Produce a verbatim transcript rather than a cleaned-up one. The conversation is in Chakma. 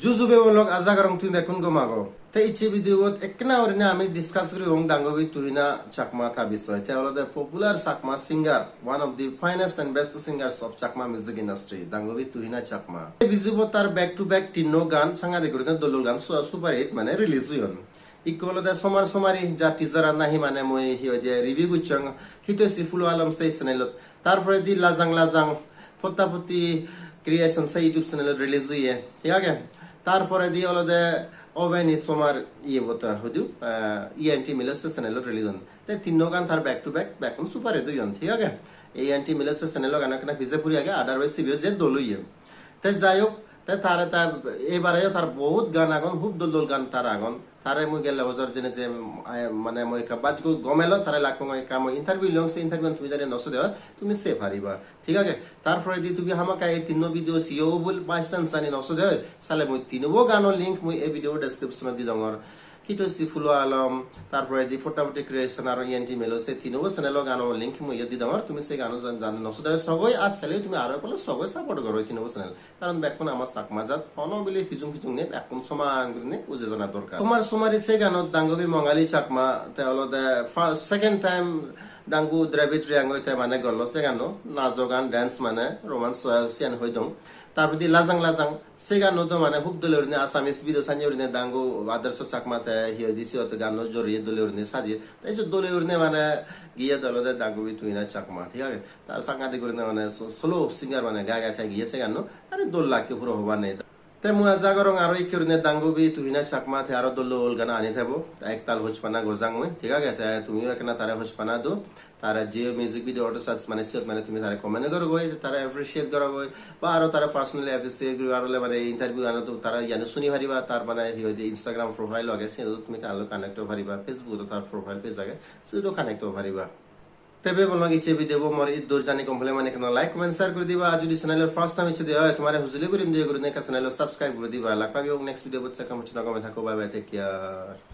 Juju bebonlok, aja gorong tumi bekkun gom ago. Te icche video bot ekkena gurinei ami discuss guribong Dangubi Tuhina Chakma ta bisoy. Te olode popular Chakma singer, one of the finest and best singers of Chakma music industry, Dangubi Tuhina Chakma. Ei bijubot tar back to back tinno gan, sangadik gurinei dol dol gan su-, super hit mane release oyon. Ikko olode Somar Somari, ja teaser an nahi mane mui hi hoide review gochchong, Hitoishi Phulo Alom sei channel ot. Tar poredi Lajang Lajang, Potta Potti Creation sei YouTube channel ot release oye, thik age? Tar poredi olode Obeni Somar iye bota hudu, ah, E N T Milos sei channel ot release on. Te tinno gan tar back to back, bekkun super hit oyon, thik age? E N T Milos sei channel o gan ekkena pije puri age, otherwise sibe je dol oye. Te jai hok, te tare ta, ebare tar bohut gan agon, hub dol dol gan tar agon. Tare mui gelle bojor jene je, ai, mane mui ekka baj go-, gomelo, tare lakkong ekka mui interview long, se interview tumi jani no sode oi, tumi se pariba. Thik age? Tar poredi tumi hamakkai ei tinno video siyo bol by chance jani no sode oi, sale mui tinubo gano link mui ei video description ot di dongor. Hitoishi Phulo Alom, tar poredi Potta Potti Creation aro E N T Milos, se tinubo channel o gano link mui iyot di dongor. Tumi se gano jan-, jani no sode oi sogoi, ar sale tumi aro ekko sogoi support goro ei tinubo channel. Karon bekkun ama Chakma jat, hono bile hijum hijum nei, bekkun soman gurinei uje jana dorkar. Somar Somari se ganot Dangubi Mongali Chakma, te olode first, second time Dangu Dravid Reang oi te mane gollo se gano, najo gan, dance mane, romance, ah, siyan hoi dong. Tar poredi Lajang Lajang, se gano do mane hub dole gurinei Assamese video sanye gurinei Dangu Adarsh Chakma te hi hoide siyot gano joriye dole gurinei sajiye. Te siyot dole gurinei mane giye olode Dangubi Tuhina Chakma, thik age? Tar sangadik gurinei mane so-, solo singer mane gai gai te giye se ganno. Are dol lagge puro hobar nei. Te mui aja gorong aro ikke gurinei Dangubi Tuhina Chakma te aro dol dol gana ani thebo. Ektal hochpana gojang mui, thik age? Te tumiyo ekkena tare hochpana do. Tare je music video oto sach mane siyot mane tumi tare comment gorogoi, tare appreciate gorogoi, ba aro tare personally appreciate gori, aro le mane interview ano to tare iyani suni pariba, tar mane hi hoide Instagram profile age, siyot tumi tare loi connect o pariba, Facebook ot tar profile page age, siyot o connect o pariba. Te bebonlok, icche video bo mor iddur jani gom pele mane ekkena like, comment, share guri diba. Ar jodi channel ot first time eccho de oi, tomare hujuli gurim de gurinei ekka channel ot subscribe guri diba. Lak pebong next video bot, se kam hocche na gome thakko, bye bye, take care.